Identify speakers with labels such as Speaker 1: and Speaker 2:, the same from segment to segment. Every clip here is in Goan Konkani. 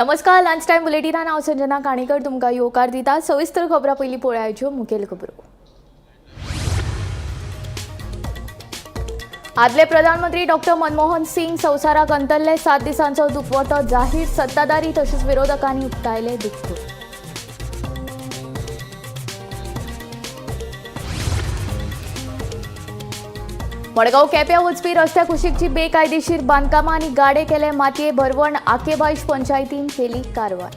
Speaker 1: नमस्कार, लंच टायम बुलेटिनान हांव संजना काणेकर तुमकां येवकार दिता. सविस्तर खबरां पयलीं पळयाच्यो मुखेल खबरो. आदले प्रधानमंत्री डॉक्टर मनमोहन सिंग संवसाराक अंतरले. 7 दिसांचो दुखवटो जाहीर. सत्ताधारी तशेंच विरोधकांनी उक्तायले दुख्ख. मडगांव केप्यां वचपी रस्त्या कुशीकची बेकायदेशीर बांदकामां आनी गाडे केले मातये भरवण. आकेबायश पंचायतीन केली कारवाय.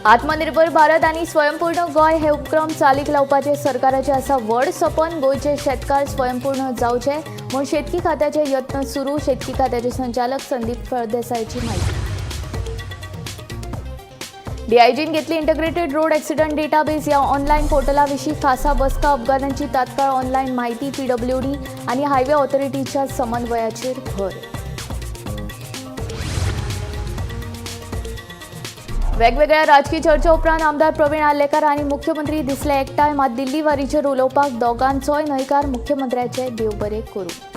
Speaker 1: आत्मनिर्भर भारत आनी स्वयंपूर्ण गोंय हे उपक्रम चालीक लावपाचे सरकाराचे आसा व्हड सपन. गोंयचे शेतकार स्वयंपूर्ण जावचे म्हूण शेतकी खात्याचे यत्न सुरू. शेतकी खात्याचे संचालक संदीप फळदेसायची माहिती. डीआयजीन घेतली इंटिग्रेटेड रोड ॲक्सिडंट डेटाबेस या ऑनलाईन पोर्टलाविषयी खासा बसका. अपघातांची तात्काळ ऑनलाईन माहिती. पीडब्ल्यूडी आणि हायवे ऑथॉरिटीच्या समन्वयाचेर भर. वेगवेगळ्या राजकीय चर्चा उपरांत आमदार प्रवीण आर्लेकर आनी मुख्यमंत्री दिसले एकठांय. मात दिल्ली वारीचेर उलोवपाक दोगांचोय न्हयकार. मुख्यमंत्र्याचे देव बरें करूं.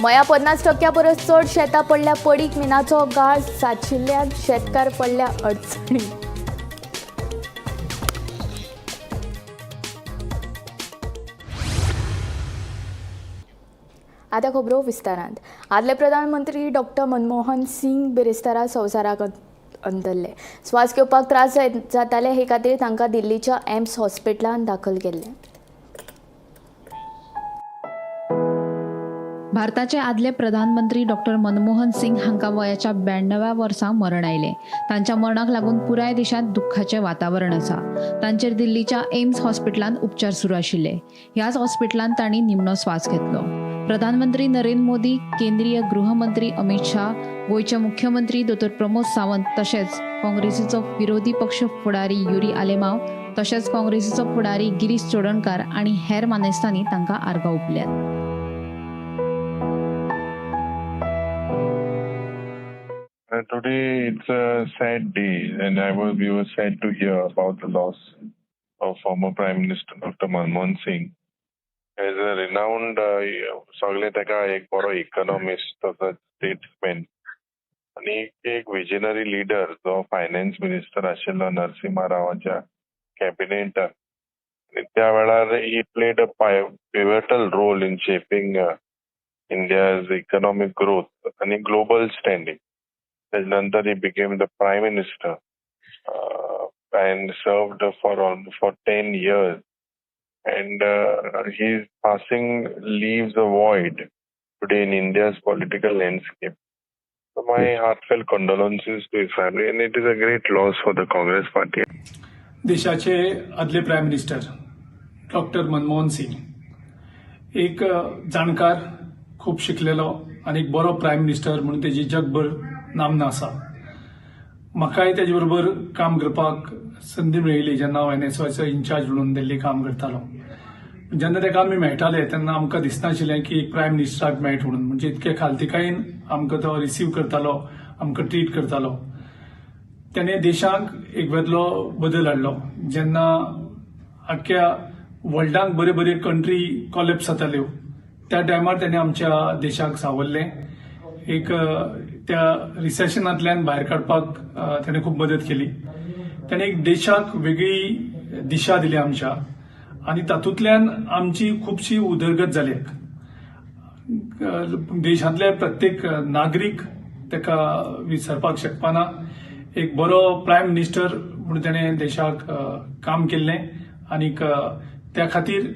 Speaker 1: मया 50% परस चड शेतां पडल्या पडीक. मिनाचो गाळ सांचिल्ल्यान शेतकार पडल्या अडचणी. आतां खबरो विस्तारांत. आदले प्रधानमंत्री डॉक्टर मनमोहन सिंग बिरेस्तारा संवसाराक अंतरले. स्वास घेवपाक त्रास जाताले हे खातीर तांकां दिल्लीच्या एम्स हॉस्पिटलांत दाखल केल्ले.
Speaker 2: भारताचे आदले प्रधानमंत्री डॉक्टर मनमोहन सिंग हांकां वयाच्या 92व्या वर्सा मरण आयलें. तांच्या मरणाक लागून पुराय देशांत दुख्खाचें वातावरण आसा. तांचेर दिल्लीच्या एम्स हॉस्पिटलांत उपचार सुरू आशिल्ले. ह्याच हॉस्पिटलांत तांणी निमणो स्वास घेतलो. प्रधानमंत्री नरेंद्र मोदी, केंद्रीय गृहमंत्री अमित शाह, गोंयचे मुख्यमंत्री दोतोर प्रमोद सावंत, तशेंच काँग्रेसीचो विरोधी पक्ष फुडारी युरी आलेमाव, तशेंच काँग्रेसीचो फुडारी गिरीश चोडणकार आनी हेर मानेस्तांनी तांकां आर्गां ओंपल्यात.
Speaker 3: Today it's a sad day, and we were sad to hear about the loss of former Prime Minister Dr. Manmohan Singh. As a renowned, सगळे ताका एक बरो इकॉनॉमिस्ट तसोच स्टेट्समॅन आनी एक विजनरी लिडर जो फायनान्स मिनिस्टर आशिल्लो नरसिंहा रावाच्या कॅबिनेटान आनी त्या वेळार he played a pivotal role in shaping India's economic growth आनी ग्लोबल स्टँडींग. त्याच्या नंतर he became the prime minister and served for 10 years, and his passing leaves a void today in India's political landscape. So my heartfelt condolences to his family, and it is a great loss for the Congress party.
Speaker 4: देशाचे आदले prime minister doctor Manmohan Singh एक जाणकार, खूब शिकलेलो आनी एक बरो प्रायम मिनिस्टर म्हणून तेजी जगभर नामना आसा. म्हाकाय तेजे बरोबर काम करपाक संदी मेळिल्ली जेन्ना हांव एनएसवायचो इन्चार्ज म्हणून दिल्ली काम करतालो. जेन्ना ताका आमी मेळटाले तेन्ना आमकां दिसनाशिल्लें की एक प्रायम मिनिस्टराक मेळटा म्हणून. म्हणजे इतके खालतीकायेन आमकां तो रिसीव करतालो, आमकां ट्रीट करतालो. त्याने देशाक एक वेगळो बदल हाडलो. जेन्ना आख्ख्या वर्ल्डाक बऱ्यो बऱ्यो कंट्री कॉलेप्स जाताल्यो त्या टायमार त्याने आमच्या देशाक सावरलें. एक त्या रिसेशनांतल्यान भायर काडपाक त्याने खूब मदत केली. त्याने एक देशाक वेगळी दिशा दिली आमच्या आनी तातूंतल्यान आमची खुबशी उदरगत जाली. देशांतले प्रत्येक नागरीक ताका विसरपाक शकपाना. एक बरो प्रायम मिनिस्टर म्हणून ताणें देशाक काम केल्लें आनीक त्या खातीर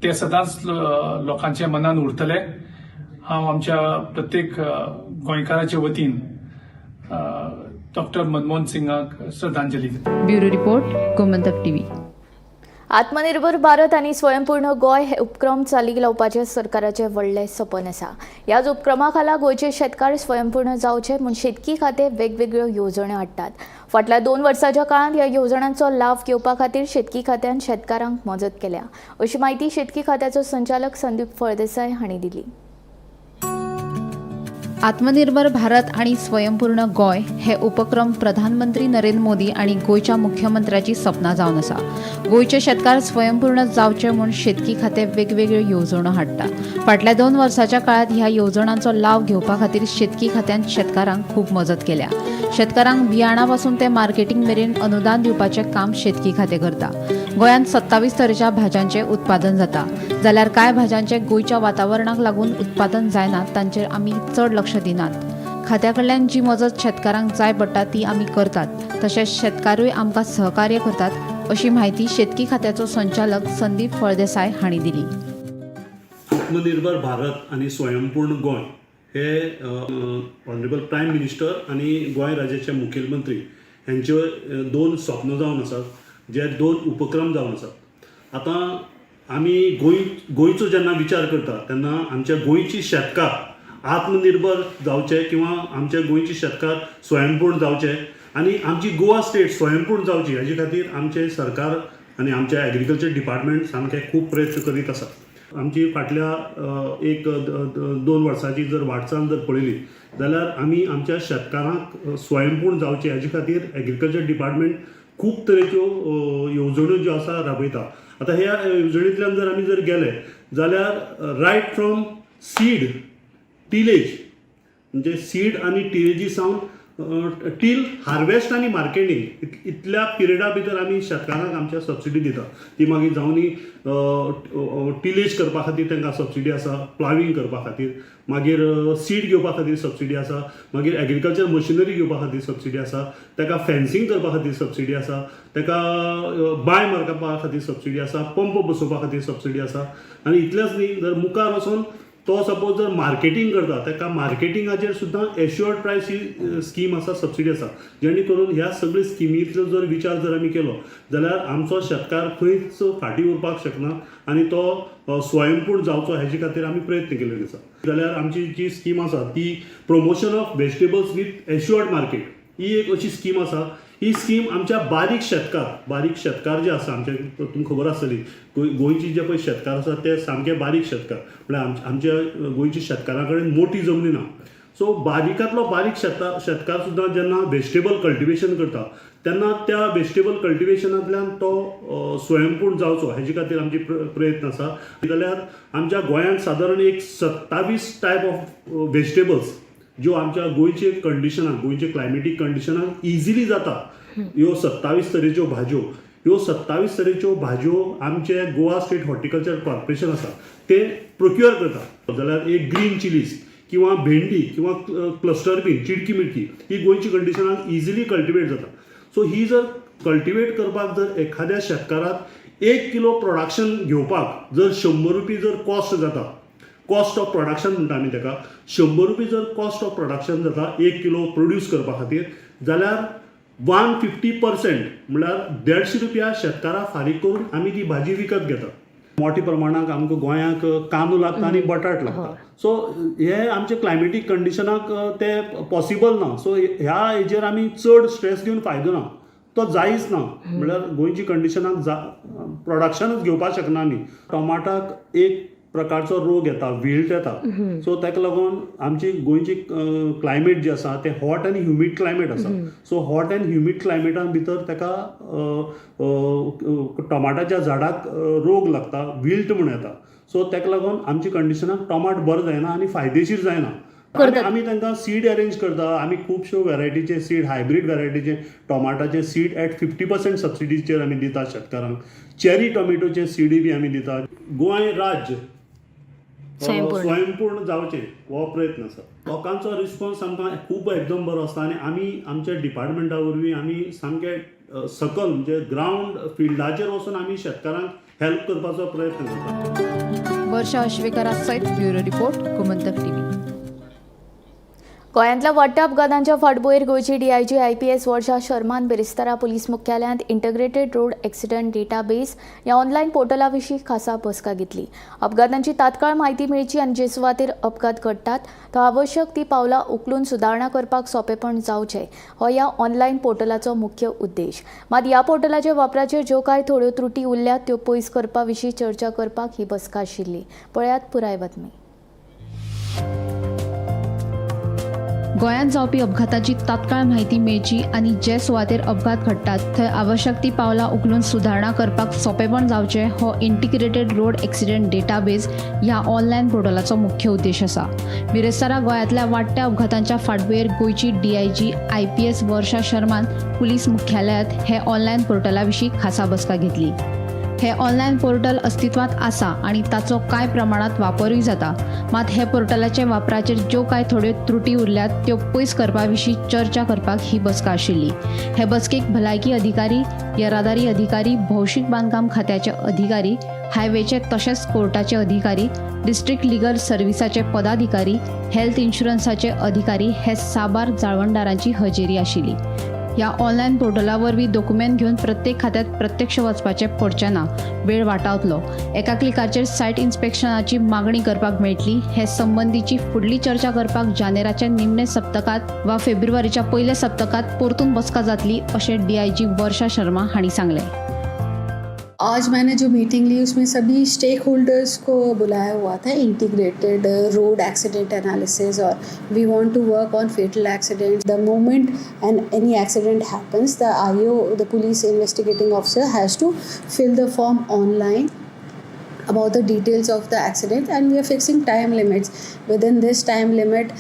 Speaker 4: ते सदांच लोकांच्या मनान उरतले. हांव आमच्या प्रत्येक गोंयकाराच्या वतीन डॉक्टर मनमोहन सिंगाक श्रद्धांजली दिता.
Speaker 2: Bureau report, Gomantak TV.
Speaker 1: आत्मनिर्भर भारत आनी स्वयंपूर्ण गोंय हे उपक्रम चालीक लावपाचें सरकाराचें व्हडलें सपन आसा. ह्याच उपक्रमा खाला गोंयचे शेतकार स्वयंपूर्ण जावचे म्हूण शेतकी खातें वेगवेगळ्यो येवजण्यो हाडटात. फाटल्या 2 वर्सांच्या काळांत ह्या येवजण्यांचो लाव घेवपा खातीर शेतकी खात्यान शेतकारांक मजत केल्या, अशी माहिती शेतकी खात्याचो संचालक संदीप फळदेसाय हांणी दिली.
Speaker 2: आत्मनिर्भर भारत आनी स्वयंपूर्ण गोंय हे उपक्रम प्रधानमंत्री नरेंद्र मोदी आनी गोंयच्या मुख्यमंत्र्याची सपनां जावन आसा. गोंयचे शेतकार स्वयंपूर्ण जावचे म्हूण शेतकी खातें वेगवेगळ्यो येवजण्यो हाडटा. फाटल्या 2 वर्सांच्या काळांत ह्या येवजणांचो लाव घेवपा खातीर शेतकी खात्यान शेतकारांक खूब मजत केल्या. शेतकारांक बियाणां पासून ते मार्केटींग मेरेन अनुदान दिवपाचें काम शेतकी खातें करता. गोंयांत 27 तरेच्या भाज्यांचें उत्पादन जाता, जाल्यार कांय भाज्यांचें गोंयच्या वातावरणाक लागून उत्पादन जायना, तांचेर आमी चड लक्ष दिनात. खात्या कडल्यान जी मजत शेतकारांक जाय पडटा ती आमी करतात, तशेंच शेतकारूय आमकां सहकार्य करतात, अशी म्हायती शेतकी खात्याचो संचालक संदीप फळदेसाय हांणी दिली.
Speaker 5: आत्मनिर्भर भारत आनी स्वयंपूर्ण गोंय हे ऑनरेबल प्रायम मिनिस्टर आनी गोंय राज्याचे मुखेलमंत्री हेंच्यो 2 स्वप्न जावन आसात, जे 2 उपक्रम जावन आसात. आतां आमी गोंयचो जेन्ना विचार करता तेन्ना आमच्या गोंयची शेतकार आत्मनिर्भर जावचे किंवा आमच्या गोंयची शेतकार स्वयंपूर्ण जावचे आनी आमची गोवा स्टेट स्वयंपूर्ण जावची हाजे खातीर आमचें सरकार आनी आमचें एग्रीकल्चर डिपार्टमेंट सामकें खूब प्रयत्न करीत आसा. आमची फाटल्या 1-2 वर्सांची जर वाटचाल जर पळयली जाल्यार आमी आमच्या शेतकारांक स्वयंपूर्ण जावचे हाजे खातीर एग्रीकल्चर डिपार्टमेंट खूब तरेच्यो येवजण्यो ज्यो आसा राबयता. आतां ह्या येवजणेंतल्यान जर आमी जर गेले जाल्यार रायट फ्रॉम सीड टिलेज, म्हणजे सीड आनी टिलेजी सावन टील हार्वेस्ट आनी मार्केटींग इतल्या पिरियडा भितर आमी शेतकारांक आमच्या सबसिडी दिता. ती मागीर जावनी टिलेज करपा खातीर तांकां सबसिडी आसा, प्लावींग करपा खातीर, मागीर सीड घेवपा खातीर सबसिडी आसा, मागीर एग्रीकल्चर मशिनरी घेवपा खातीर सबसिडी आसा, ताका फेन्सींग करपा खातीर सबसिडी आसा, ताका बांय मारपा खातीर सबसिडी आसा, पंप बसोवपा खातीर सबसिडी आसा. आनी इतलेंच न्ही, जर मुखार वचून तो सपोज जर मार्केटींग करता ताका मार्केटिंगाचेर सुद्दां एश्युअर्ड प्रायस ही स्कीम आसा, सबसिडी आसा. जेणे करून ह्या सगळे स्किमींतलो जर विचार जर आमी केलो जाल्यार आमचो शेतकार खंयच फाटीं उरपाक शकना आनी तो स्वयंपूर्ण जावचो हेजे खातीर आमी प्रयत्न केलेले आसा. जाल्यार आमची जी स्कीम आसा ती promotion of vegetables with assured market ही एक अशी स्कीम आसा. ही स्कीम आमच्या बारीक शेतकार जे आसा, आमच्या तुमकां खबर आसतली गोंयची जे पळय शेतकार आसा ते सामके बारीक शेतकार, म्हळ्यार आमच्या गोंयच्या शेतकारां कडेन मोठी जमनी ना. सो बारीकांतलो बारीक शेतकार सुद्दां जेन्ना वेजिटेबल कल्टिवेशन करता तेन्ना त्या वेजिटेबल कल्टिवेशनांतल्यान तो स्वयंपूर्ण जावचो हेजे खातीर आमची प्रयत्न आसा. जाल्यार आमच्या गोंयांत सादारण एक 27 टायप ऑफ वेजिटेबल्स ज्यो आमच्या गोंयचे कंडिशनाक, गोंयचे क्लायमेटीक कंडिशनाक इजिली जाता, ह्यो 27 तरेच्यो भाजयो, ह्यो 27 तरेच्यो भाजयो आमचे गोवा स्टेट हॉर्टिकल्चर कॉर्पोरेशन आसा ते प्रोक्युअर करता. जाल्यार एक ग्रीन चिलीज किंवा भेंडी किंवा क्लस्टर बीन, चिडकी मिडकी ही गोंयची कंडिशनाक इजिली कल्टिवेट जाता. सो ही जर कल्टिवेट करपाक जर एखाद्या शेतकाराक 1 किलो प्रोडक्शन घेवपाक जर 100 रुपये जर कॉस्ट जाता, कॉस्ट ऑफ प्रोडक्शन म्हणटा आमी ताका, 100 रुपये जर कॉस्ट ऑफ प्रोडक्शन जाता 1 किलो प्रोड्यूस करपा खातीर, जाल्यार 150% म्हळ्यार 150 रुपया शेतकाराक फारीक करून आमी ती भाजी विकत घेता. मोठ्या प्रमाणाक आमकां गोंयांक कांदो लागता आनी बटाट लागता. सो हे आमचे क्लायमेटीक कंडिशनाक ते पॉसिबल ना. सो ह्या हेजेर आमी चड स्ट्रेस दिवन फायदो ना, तो जायच ना. म्हळ्यार गोंयची कंडिशनाक प्रोडक्शनूच घेवपाक शकना आमी. टोमाटाक एक प्रकारचो रोग येता, विल्ट येता. सो ताका लागून आमची गोंयची क्लायमेट जी आसा तें हॉट आनी ह्युमीड क्लायमेट आसा. सो हॉट एंड ह्युमीड क्लायमेटान भितर ताका टोमाटाच्या झाडाक रोग लागता, विल्ट म्हूण येता. सो ताका लागून आमची कंडिशनाक टोमाट बरो जायना आनी फायदेशीर जायना. आमी तांकां सीड अरेंज करता. आमी खुबश्यो वेरायटीचे सीड, हायब्रीड वेरायटीचे टोमाटाचे सीड एट 50% सबसिडीचेर आमी दिता शेतकारांक. चेरी टोमॅटोचे सीडी बी आमी दिता. गोंय राज्य स्वयंपूर्ण जावचें हो प्रयत्न आसा. लोकांचो रिस्पॉन्स आमकां खूब एकदम बरो आसता आनी आमी आमच्या डिपार्टमेंटा वरवीं आमी सामके सकल म्हणजे ग्रावंड फिल्डाचेर वचून आमी शेतकारांक हेल्प करपाचो प्रयत्न करता.
Speaker 2: वर्षा अश्वेकरा सयत ब्युरो रिपोर्ट, गोमंतक टीव्ही.
Speaker 1: गोंयांतल्या वाडट्या अपघातांच्या फाटभुंयेर गोंयची डीआयजी आयपीएस वर्षा शर्मान बिरेस्तारा पुलीस मुख्यालयांत इंटग्रेटेड रोड एक्सिडंट डेटाबेस ह्या ऑनलायन पोर्टला विशीं खासा बसका घेतली. अपघातांची तात्काळ म्हायती मेळची आनी जे सुवातेर अपघात घडटात तो आवश्यक ती पावलां उखलून सुदारणा करपाक सोंपेपण जावचें हो ह्या ऑनलायन पोर्टलाचो मुख्य उद्देश. मात ह्या पोर्टलाच्या वापराचेर ज्यो कांय थोड्यो त्रुटी उरल्यात त्यो पयस करपा विशीं चर्चा करपाक ही बसका आशिल्ली. पळयात पुराय बातमी.
Speaker 2: गोंयांत जावपी अपघाताची तात्काळ म्हायती मेळची आनी जे सुवातेर अपघात घडटात थंय आवश्यक ती पावलां उखलून सुदारणा करपाक सोंपेपण जावचें हो इंटिग्रेटेड रोड एक्सिडेंट डेटाबेस ह्या ऑनलायन पोर्टलाचो मुख्य उद्देश आसा. बिरेस्तारा गोंयांतल्या वाडट्या अपघातांच्या फाटभुंयेर गोंयची डीआयजी आयपीएस वर्षा शर्मान पुलीस मुख्यालयांत हे ऑनलायन पोर्टला विशीं खासा बसका घेतली. हे ऑनलायन पोर्टल अस्तित्वांत आसा आनी ताचो कांय प्रमाणांत वापरूय जाता. मात हे पोर्टलाचे वापराचेर ज्यो कांय थोड्यो त्रुटी उरल्यात त्यो पयस करपा विशीं चर्चा करपाक ही बसका आशिल्ली. हे बसकेक भलायकी अधिकारी, येरादारी अधिकारी, भौशीक बांदकाम खात्याचे अधिकारी, हायवेचे तशेंच कोर्टाचे अधिकारी, डिस्ट्रिक्ट लिगल सर्विसाचे पदाधिकारी, हेल्थ इन्शुरन्साचे अधिकारी हे साबार जाळवणदारांची हजेरी आशिल्ली. ह्या ऑनलायन पोर्टला वरवीं दोकुमेंत घेवन प्रत्येक खात्यांत प्रत्यक्ष वचपाचें पडचें ना, वेळ वाटावतलो. एका क्लिकाचेर सायट इन्स्पेक्शनाची मागणी करपाक मेळटली. हे संबंदीची फुडली चर्चा करपाक जानेराच्या निमणे सप्तकांत वा फेब्रुवारीच्या पयल्या सप्तकांत परतून बसका जातली अशें डीआयजी वर्षा शर्मा हांणी सांगलें.
Speaker 6: आज मैंने जो मीटिंग ली उसमें सभी स्टेक होल्डर्स को बुलाया हुआ था. Integrated road accident analysis Aur we want to work on fatal accident. The moment and any accident happens, the IO, the police investigating officer, has to fill the form online about the details of the accident, and we are fixing time limits. Within this time limit,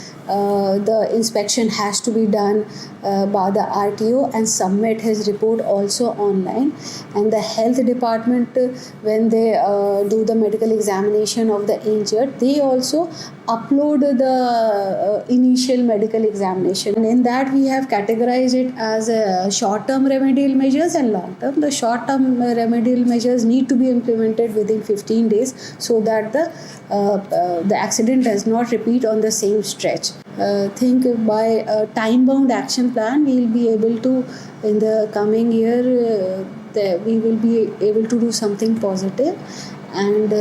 Speaker 6: the inspection has to be done by the RTO and submit his report also online. And the health department, when they do the medical examination of the injured, they also upload the initial medical examination. And in that, we have categorized it as a short term remedial measures and long term. The short term remedial measures need to be implemented within 15 days so that the accident does not repeat on the same stretch. Think by a time bound action plan, we will be able to, in the coming year, we will be able to do something positive and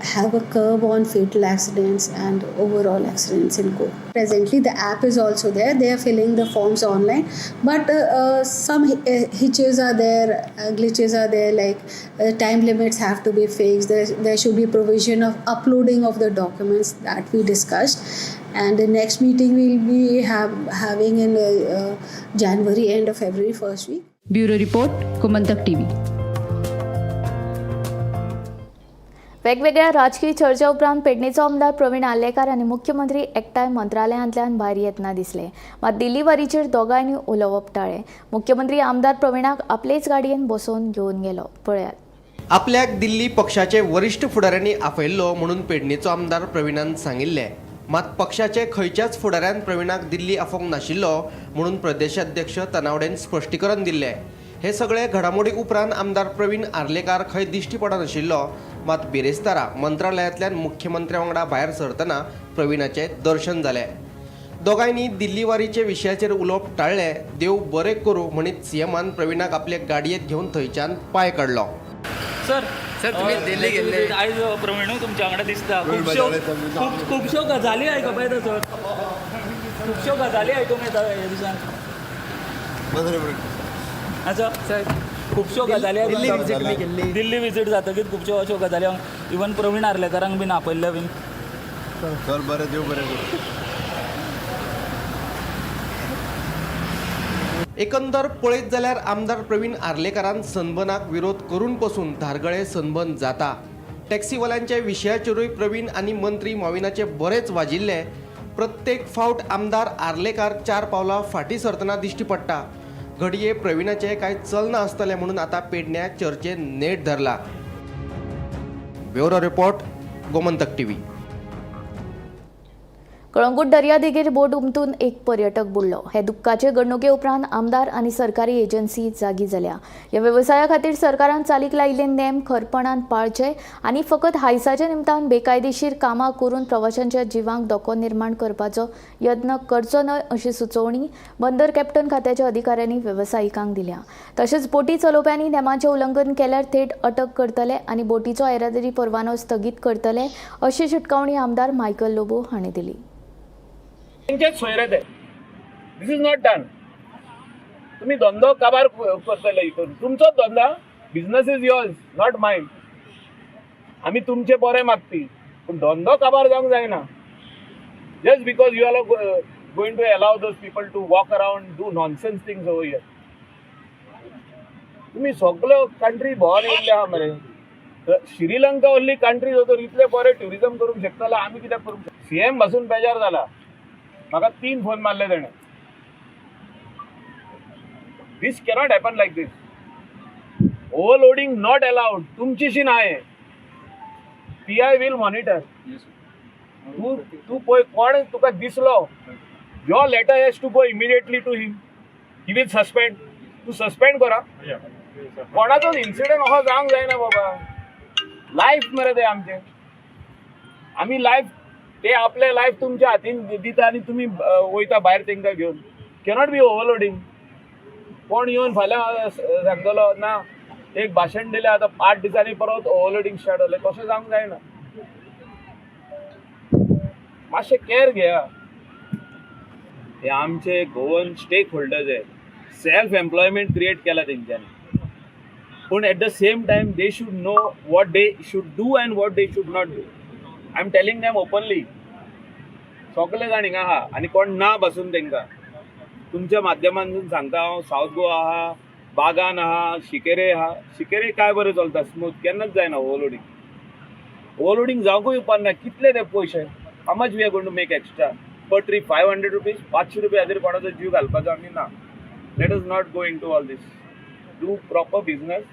Speaker 6: have a curb on fatal accidents and overall accidents in Goa. Presently, the app is also there. They are filling the forms online, but some hitches are there, glitches are there, like time limits have to be fixed. There should be provision of uploading of the documents that we discussed. And the next meeting we'll be having in January, end of February, first week.
Speaker 2: Bureau report, Gomantak TV.
Speaker 1: वेगवेगळ्या राजकीय चर्चा उपरांत पेडणेचो आमदार प्रवीण आर्लेकार आनी मुख्यमंत्री एकठांय मंत्रालयांतल्यान भायर येतना दिसले. मात दिल्ली वारीचेर दोगांयनी उलोवप टाळ्ळें. मुख्यमंत्री आमदार प्रवीणाक आपलेच गाडयेन बसोवन घेवन गेलो. पळयात.
Speaker 7: आपल्याक दिल्ली पक्षाचे वरिश्ठ फुडाऱ्यांनी आपयल्लो म्हणून पेडणेचो आमदार प्रवीणान सांगिल्लें. मात पक्षाचे खंयच्याच फुडाऱ्यान प्रवीणाक दिल्ली आफोवंक नाशिल्लो म्हणून प्रदेशाध्यक्ष तनावडेन स्पश्टीकरण दिल्लें. हे सगळे घडामोडी उपरांत आमदार प्रवीण आर्लेकार खंय दिश्टी पडनाशिल्लो. मात बिरेस्तारा मंत्रालयांतल्यान मुख्यमंत्र्या वांगडा भायर सरतना प्रवीणाचें दर्शन जालें. दोगांयनी दिल्ली वारीचे विशयाचेर उलोवप टाळ्ळें. देव बरें करूं म्हणीत सीएमान प्रवीणाक आपले गाडयेंत घेवन थंयच्यान पांय काडलो.
Speaker 8: सर.
Speaker 9: सर, तुम्ही दिल्ली गेल्ले.
Speaker 8: आयज प्रवीणूय तुमच्या वांगडा दिसता. खुबश्यो खूब खुबश्यो गजाली आयकपा येता सर, खुबश्यो गजाली आयकूंक येता ह्या दिसान. आसा सर, खुबश्यो गजाली.
Speaker 9: दिल्ली visit तुमी केल्ली.
Speaker 8: दिल्ली विजीट जातकीच खुबश्यो अश्यो गजाली, इवन प्रवीण आर्लेकारांक बीन आपयल्ले बीन.
Speaker 10: सर, बरें, देव बरें करूं.
Speaker 7: एकंदर पळयत जाल्यार आमदार प्रवीण आर्लेकारान सनबर्नाक विरोध करून पसून धारगळे सनबर्न जाता. टॅक्सीवाल्यांच्या विशयाचेरूय प्रवीण आनी मंत्री मॉविनाचे बरेच वाजिल्ले. प्रत्येक फावट आमदार आर्लेकार चार पावलां फाटीं सरतना दिश्टी पडटा. घडये प्रवीणाचें कांय चलना आसतलें म्हणून आतां पेडण्या चर्चेन नेट धरला. Bureau report, Gomantak TV.
Speaker 1: Calangute दर्यादेगेर बोट उमथून एक पर्यटक बुडलो. हे दुख्खाचे घडणुके उपरांत आमदार आनी सरकारी एजन्सी जागी जाल्या. ह्या वेवसाया खातीर सरकारान चालीक लायिल्ले नेम खरपणान पाळचे आनी फकत हायसाच्या निमतान बेकायदेशीर कामां करून प्रवाशांच्या जिवांक धोको निर्माण करपाचो यत्न करचो न्हय अशी सुचोवणी बंदर कॅप्टन खात्याच्या अधिकाऱ्यांनी वेवसायिकांक दिल्या. तशेंच बोटी चलोवप्यांनी नेमाचें उल्लंघन केल्यार थेट अटक करतले आनी बोटीचो येरादारी परवानो स्थगीत करतले अशी शिटकावणी आमदार मायकल लोबो हांणी दिली.
Speaker 11: तेंचेच सोयरे ते. This is not done. तुमी धंदो काबार करतले हितून. तुमचोच धंदा, business is yours, not mine. आमी तुमचे बरें मागती, पूण धंदो काबार जावंक जायना just because you are going to allow those people to walk around, do nonsense things over here? तुम्ही सगळ्यो कंट्री भोंवन येयल्ले आहा मरे. श्रीलंका व्हडली कंट्री जर इतले बरे ट्युरिजम करूंक शकता, आमी कित्याक करूंक शकता? सीएम बसून बेजार जाला. म्हाका 3 फोन मारले तेणें. This cannot happen like this. Overloading not allowed. तुमचीशी नाय. PI will monitor. तूं तूं पळय कोण तुका दिसलो, your letter has to go immediately to him. He will suspend. तूं सस्पेंड करा. कोणाचोच इन्सिडंट असो जावंक जायना बाबा. लायफ मरे ते आमचें. आमी लायफ ते आपले लायफ तुमच्या हातीन दिता आनी तुमी वयता भायर तांकां घेवन. Cannot be overloading. कोण येवन फाल्यां सांगतलो ना एक भाशण दिलें आतां 8 दिसांनी परत ओवरलोडींग स्टार्ट जालें, तशें जावंक जायना. मातशें केअर घेया. हे आमचे गोवन स्टेक होल्डर्स हे सेल्फ एम्प्लॉयमेंट क्रिएट केला तेंच्यांनी, पूण at the same time they should know what they should do and what they should not do. I am telling them openly. सगळे जाण हिंगा आहा आनी कोण ना बसून तांकां तुमच्या माध्यमांतून सांगता हांव. सावथ गोवा आहा, बागान आहा, शिकेरे आहा. शिकेरे काय बरें चलता स्मूथ, केन्नाच जायना ओवरलोडींग. ओवरलोडींग जावंकूय उपकारना. कितले ते पयशे, how much we are going to make extra per trip? 500 rupees, 500 रुपया खातीर कोणाचो जीव घालपाचो आमी ना. Let us not go into all this. Do proper business.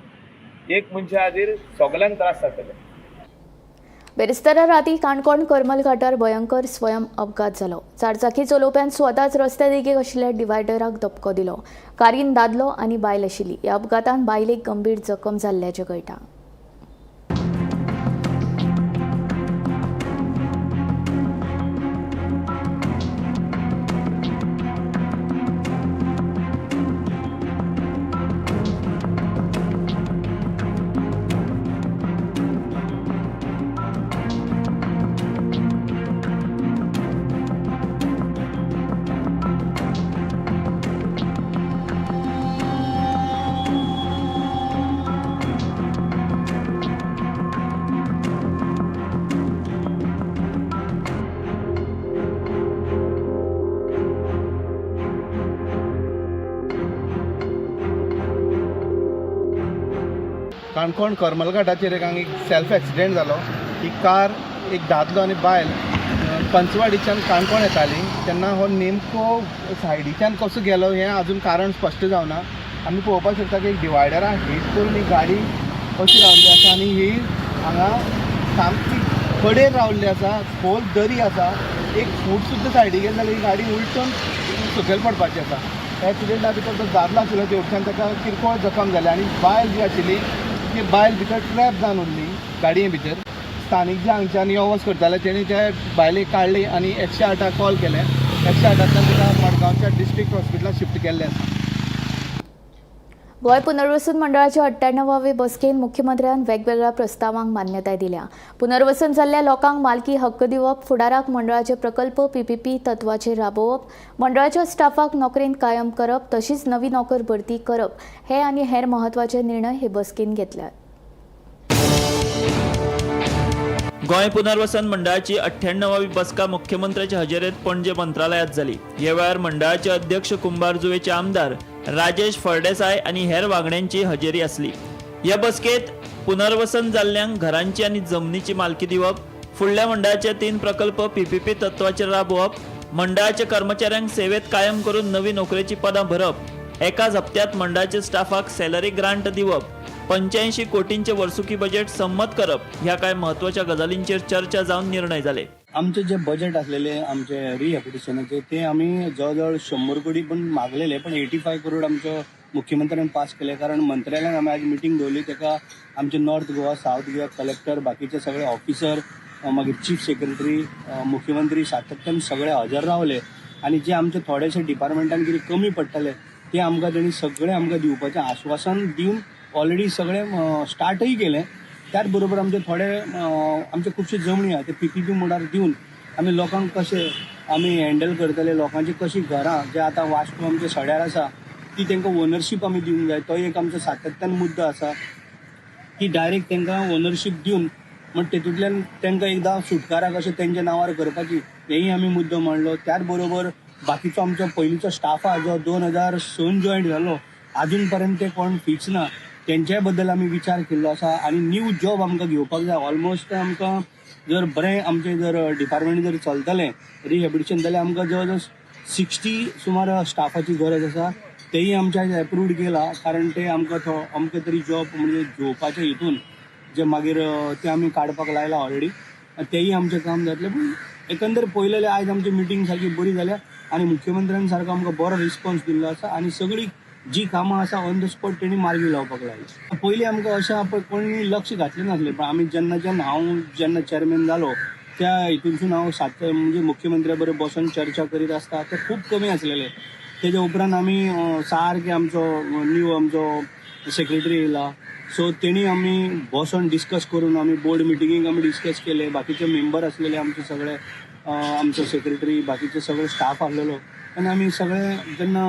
Speaker 11: एक मनशा खातीर सगल्यांक त्रास जातले.
Speaker 1: बेरेस्तारा राती काणकोण करमल घाटार भयंकर स्वयं अपघात जालो. चारचाकी चलोवप्यान स्वताच रस्त्या देगेक आशिल्ल्या डिवायडराक धपको दिलो. कारीन दादलो आनी बायल आशिल्ली. ह्या अपघातान बायलेक गंभीर जखम जाल्ल्याचें कळटा.
Speaker 10: काणकोण करमल घाटाचेर एक सेल्फ एक्सिडेंट जालो. ही कार एक दादलो आनी बायल पंचवाडीच्यान काणकोण येताली तेन्ना हो नेमको सायडीच्यान कसो गेलो हें अजून कारण स्पश्ट जावना. आमी पळोवपाक शकता की एक डिवायडराक हीट करून ही गाडी अशी रावल्ली आसा आनी ही हांगा सामकी कडेर रावल्ली आसा. खोल दरी आसा, एक फूट सुद्दां सायडीक गेली जाल्यार ही गाडी उलटून सकयल पडपाची आसा. ह्या एक्सिडेंटा भितर जो दादलो आशिल्लो तेवटेच्यान ताका किरकोळ जखम जाली आनी बायल जी आशिल्ली ती बायल भितर ट्रॅप जावन उरली गाडये भितर. स्थानीक जे हांगच्यान यो वच करताले तेणी त्या बायलेक काडली आनी 108 कॉल केले. 108 ताका मडगांवच्या डिस्ट्रिक्ट हॉस्पिटलांत शिफ्ट केल्लें आसा.
Speaker 1: गोंय पुनर्वसन मंडळाच्या 98वे बसकेन मुख्यमंत्र्यान वेगवेगळ्या प्रस्तावांक मान्यताय दिल्या. पुनर्वसन जाल्ल्या लोकांक मालकी हक्क दिवप, फुडाराक मंडळाचे प्रकल्प पीपीपी तत्वाचेर राबोवप, मंडळाच्या स्टाफाक नोकरेंत कायम करप, तशीच नवी नोकर भरती करप हे आनी हेर म्हत्वाचे निर्णय हे बसकेन घेतल्यात.
Speaker 8: गोंय पुनर्वसन मंडळाची 98वी बसका मुख्यमंत्र्याच्या हजेरेत पणजे मंत्रालयात जाली. ह्या वेळार मंडळाचे अध्यक्ष कुंभारजुवेचे आमदार राजेश फळदेसाय आनी हेर वांगड्यांची हजेरी आसली. ह्या बसकेत पुनर्वसन जाल्ल्यांक घरांची आनी जमनीची मालकी दिवप, फुडल्या मंडळाचे 3 प्रकल्प पीपीपी तत्वाचेर राबोवप, मंडळाच्या कर्मचाऱ्यांक सेवेत कायम करून नवी नोकरेची पदां भरप, एकाच हप्त्यांत मंडळाच्या स्टाफाक सॅलरी ग्रांट दिवप, 85 कोटींचे वर्सुकी बजेट संमत करप ह्या कांय म्हत्वाच्या गजालींचेर चर्चा जावन निर्णय जाले.
Speaker 10: आमचे जे बजेट आसलेले आमचे रिहॅबिलिटेशनाचे ते आमी जवळ जवळ 100 कोटी पण मागलेले, पण 85 करोड आमचो मुख्यमंत्र्यान पास केले. कारण मंत्रालयान आमी आज मिटींग दवरली, ताका आमचे north Goa, south Goa collector, बाकीचे सगळे ऑफिसर, मागीर चीफ सेक्रेटरी, मुख्यमंत्री सातत्यान सगळे हजर रावले आनी जे आमचे थोडेशे डिपार्टमेंटान कितें कमी पडटले ते आमकां तेणी सगळें आमकां दिवपाचें आश्वासन दिवन ऑलरेडी सगळें स्टार्टय केलें. त्याच बरोबर आमचे थोडे आमचे खुबशे जमनी आहा ते पीपीपी मोडार दिवन आमी लोकांक कशें आमी हँडल करतले, लोकांची कशी घरां जे आतां वास्को आमचे सड्यार आसा ती तांकां ओनरशीप आमी दिवंक जाय. तो एक आमचो सातत्यान मुद्दो आसा की डायरेक्ट तांकां ओनरशीप दिवन म्हण तेतूंतल्यान तांकां एकदां सुटकारा कशें तेंच्या नांवार करपाची हेंय आमी मुद्दो मांडलो. त्याच बरोबर बाकीचो आमचो पयलींचो स्टाफ आहा जो 2006 जॉयंट जालो आजून पर्यंत ते कोण फिक्स ना, तेंच्याय बद्दल आमी विचार केल्लो आसा आनी न्यू जॉब आमकां घेवपाक जाय. ऑलमोस्ट आमकां जर बरें आमचें जर डिपार्टमेंट जर चलतलें रिहेबिलिटेशन जाल्यार आमकां जवळ जवळ 60 सुमार स्टाफाची गरज आसा. तेय आमच्या एप्रूव्ड केला कारण ते आमकां अमके तरी जॉब म्हणजे घेवपाचे हितून जे मागीर ते आमी काडपाक लायला ऑलरेडी, तेय आमचें काम जातलें. पूण एकंदर पळयलें आयज आमची मिटींग सारकी बरी जाल्या आनी मुख्यमंत्र्यान सारको आमकां बरो रिस्पॉन्स दिल्लो आसा आनी सगळीं जी कामां आसा ऑन the spot तेणी मार्गी लावपाक लायली. पयलीं आमकां अशें कोणी लक्ष घातलें नासलें, पण आमी जेन्नाच्यान हांव जेन्ना चेअरमॅन जालो त्या हितूनसून हांव सात म्हणजे मुख्यमंत्र्या बरोबर बसून चर्चा करीत आसता ते खूब कमी आसलेले. तेच्या उपरांत आमी सारके आमचो न्यू आमचो सेक्रेटरी येयला, सो तेणी आमी बसून डिस्कस करून आमी बोर्ड मिटिंगेक आमी डिस्कस केले. बाकीचे मेंबर आसलेले आमचे सगळे, आमचो सेक्रेटरी बाकीचे सगळे स्टाफ आसलेलो आनी आमी सगळे जेन्ना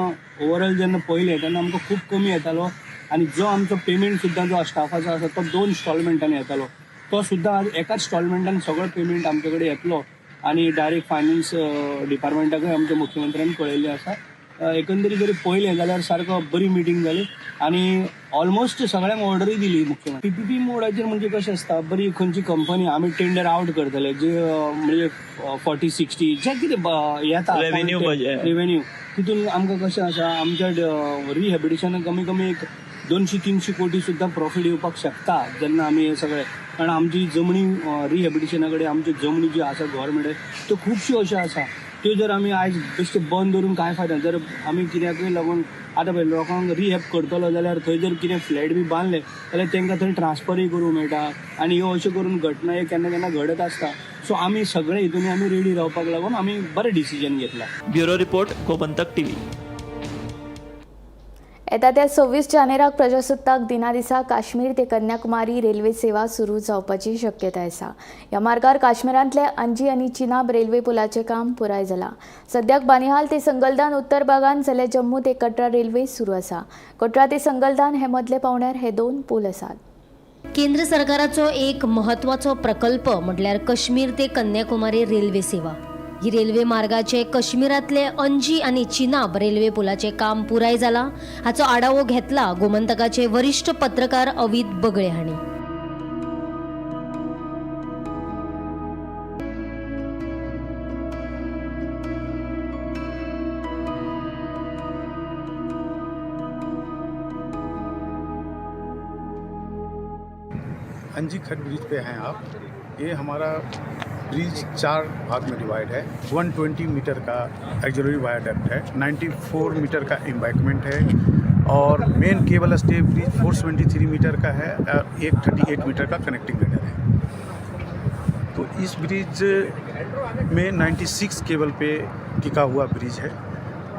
Speaker 10: ओवरऑल जेन्ना पळयलें तेन्ना आमकां खूब कमी येतालो आनी जो आमचो पेमेंट सुद्दां जो स्टाफाचो आसा तो 2 इन्स्टॉलमेंटांनी येतालो, तो सुद्दां आज एकाच इन्स्टॉलमेंटान सगळो पेमेंट आमचे कडेन येतलो आनी डायरेक्ट फायनान्स डिपार्टमेंटाकूय आमच्या मुख्यमंत्र्यान कळयल्लें आसा. एकंदरीत जरी पळयलें जाल्यार सारको बरी मिटींग जाली आनी ऑलमोस्ट सगळ्यांक ऑर्डरूय दिली मुख्यमंत्री. पीपीपी मोडाचेर म्हणजे कशें आसता, बरी खंयची कंपनी आमी टेंडर आवट करतले जे म्हणजे 40-60 जे कितें येता रेवेन्यू तितून आमकां कशें आसा आमच्या रिहेबिलिटेशनाक कमी कमी एक 200-300 कोटी सुद्दां प्रॉफीट येवपाक शकता जेन्ना आमी हे सगळे, कारण आमची जमनी रिहेबिलिटेशना कडेन आमच्यो जमनी ज्यो आसा गव्हर्मेंट त्यो खुबश्यो अश्यो आसा त्यो जर आमी आयज बेश्टे बंद दवरून कांय फायदा. जर आमी कित्याकूय लागून आतां पळय लोकांक रिहॅब करतलो जाल्यार थंय जर कितें फ्लॅट बी बांदले जाल्यार तांकां थंय ट्रान्सफरूय करूंक मेळटा आनी ह्यो अश्यो करून घटना हे केन्ना केन्ना घडत आसता. सो आमी सगळे हितून आमी रेडी रावपाक लागून आमी बरें डिसिजन घेतला.
Speaker 8: Bureau report, Gomantak TV.
Speaker 1: येता त्या 26 जानेराक प्रजासत्ताक दिना दिसा काश्मीर ते कन्याकुमारी रेल्वे सेवा सुरू जावपाची शक्यताय आसा. ह्या मार्गार काश्मीरांतले अंजी आनी चिनाब रेल्वे पुलाचें काम पुराय जालां. सद्याक बानिहाल ते संगलदान उत्तर भागांत जाल्यार जम्मू ते कटरा रेल्वे सुरू आसा. कटरा ते संगलदान हे मदले पावंड्यार हे 2 पूल आसात.
Speaker 12: केंद्र सरकाराचो एक म्हत्वाचो प्रकल्प म्हटल्यार काश्मीर ते कन्याकुमारी रेल्वे सेवा. ही रेल्वे मार्गाचे काश्मीरांतले अंजी आनी चिनाब रेल्वे पुलाचे काम पुराय जाला. हाचो आढावो घेतला गोमंतकाचे वरिष्ठ पत्रकार अवित बगळे हांणी.
Speaker 13: अंजी खड ब्रिज पे हैं आप. ये हमारा ब्रिज 4 भाग में डिवाइड है. 120 मीटर का एक्सिलरी वायाडक्ट है, 94 मीटर का एम्बैंकमेंट है और main cable stay bridge 473 metre का है और 138 मीटर का कनेक्टिंग गर्डर है. तो इस ब्रिज में 96 केबल पे टिका हुआ ब्रिज है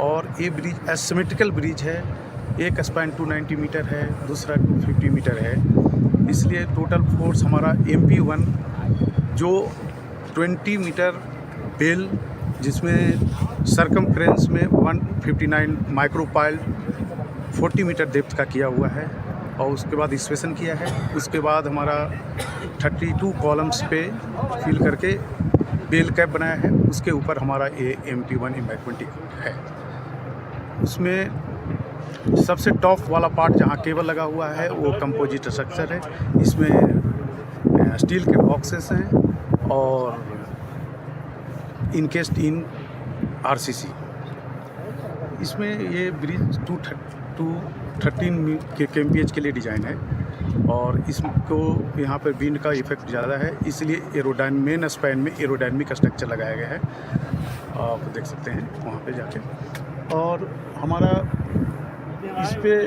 Speaker 13: और ये ब्रिज एसिमेट्रिकल ब्रिज है. एक स्पैन 290 मीटर है, दूसरा 250 मीटर है. इसलिए टोटल फोर्स हमारा MP1 जो 20 मीटर बेल जिसमें सरकमफ्रेंस में 159 माइक्रोपाइल 40 मीटर डेप्थ का किया हुआ है और उसके बाद स्पेशन किया है. उसके बाद हमारा 32 कॉलम्स पे फिल करके बेल कैप बनाया है. उसके ऊपर हमारा ये MP1 embankment है. उसमें सबसे टॉप वाला पार्ट जहाँ केबल लगा हुआ है वो कंपोजिट स्ट्रक्चर है. इसमें स्टील के बॉक्सेस हैं और इनकेस्ड इन आरसीसी. इसमें ये ब्रिज 213 के केएमपीएच के लिए डिज़ाइन है और इसको यहाँ पर विंड का इफेक्ट ज़्यादा है, इसलिए एरोडाइन मेन स्पैन में एरोडायनेमिक स्ट्रक्चर लगाया गया है. आप देख सकते हैं वहाँ पे जाके. और हमारा इस पर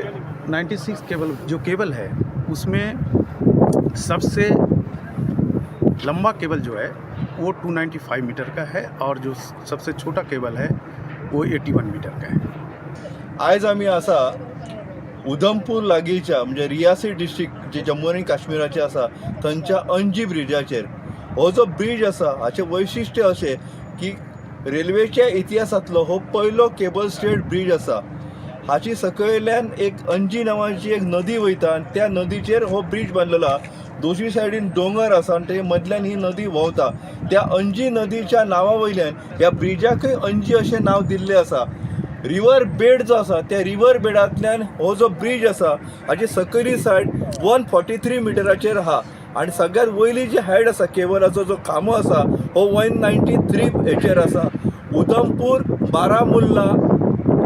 Speaker 13: 96 केबल जो केबल है उसमें सबसे लंबा केबल जो है वो 295 मीटर का है और जो सबसे छोटा केबल है वो 81 मीटर का है.
Speaker 14: आयज आमी आसा उधमपूर लागींच्या म्हणजे रियासी डिस्ट्रिक्ट जे जम्मू आनी काश्मीराचे आसा थंयच्या अंजी ब्रिजाचेर. हो जो ब्रीज आसा हाचें वैशिश्ट्य अशें की रेल्वेच्या इतिहासांतलो हो पयलो केबल स्टेट ब्रीज आसा. हाची सकयल्यान एक अंजी नांवाची एक नदी वयता आनी त्या नदीचेर हो ब्रीज बांदलेलो आसा. दोशी सायडीन दोंगर आसा आनी तेजे मदल्यान ही नदी व्हांवता. त्या अंजी नदीच्या नांवा वयल्यान ह्या ब्रिजाकय अंजी अशें नांव दिल्लें आसा. रिवर बेड जो आसा त्या रिवर बेडांतल्यान हो जो ब्रीज आसा हाची सकयली सायड 143 मिटराचेर आहा आनी सगळ्यात वयली जी हायट आसा केबलाचो जो खांबो आसा हो 193 हेचेर आसा. उधमपूर, बारामुल्ला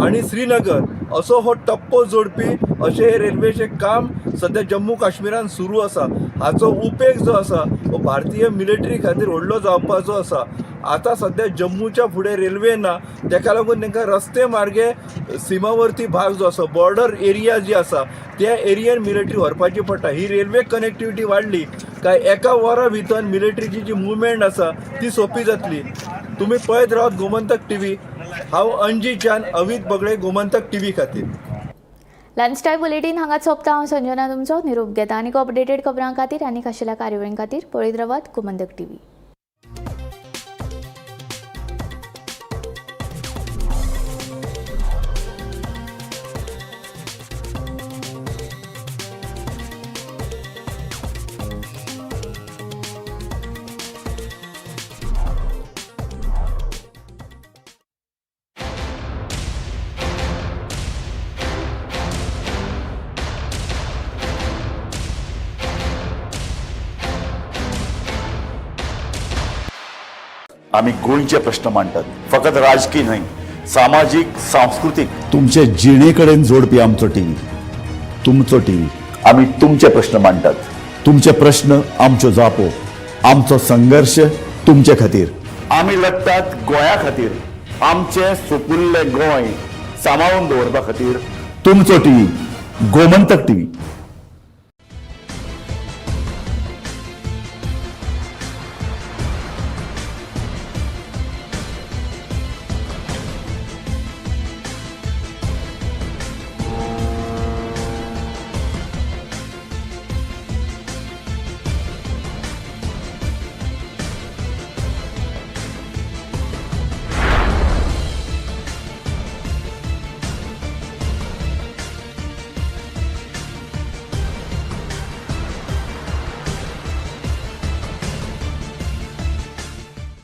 Speaker 14: आनी श्रीनगर असो हो टप्पो जोडपी अशें हे रेल्वेचें काम सद्या जम्मू काश्मीरान सुरू आसा. हाचो उपेग जो आसा हो भारतीय मिलिटरी खातीर व्हडलो जावपाचो आसा. आतां सद्या जम्मूच्या फुडें रेल्वे ना, तेका लागून तांकां रस्ते मार्गे सीमावर्ती भाग जो आसा, बॉर्डर एरिया जी आसा त्या एरियेन मिलिटरी व्हरपाची पडटा. ही रेल्वे कनेक्टिविटी वाडली काय एका वरा भितर मिलिटरीची जी मुवमेंट आसा ती सोंपी जातली. तुमी पळयत रावात गोमंतक टीव्ही. हांव अंजीच्यान अवीत बगळे, गोमंतक टीव्ही खातीर.
Speaker 1: लंच टायम बुलेटीन हांगाच सोंपता. हांव संजना तुमचो निरोप घेता. आनीक अपडेटेड खबरां खातीर आनी खाशेल्या कार्यावळीं खातीर पळयत रावात गोमंतक टीव्ही.
Speaker 15: आमी गोंयचे प्रश्न मांडटात, फकत राजकी न्हय, सामाजीक, सांस्कृतीक, तुमचे जिणे कडेन जोडपी आमचो टीव्ही, तुमचो टीव्ही. आमी तुमचे प्रश्न मांडटात, तुमचे प्रश्न आमच्यो जापो, आमचो संघर्श तुमचे खातीर. आमी लढटात गोंया खातीर, आमचें सुपुल्लें गोंय सांबाळून दवरपा खातीर. तुमचो टीव्ही, गोमंतक टीव्ही.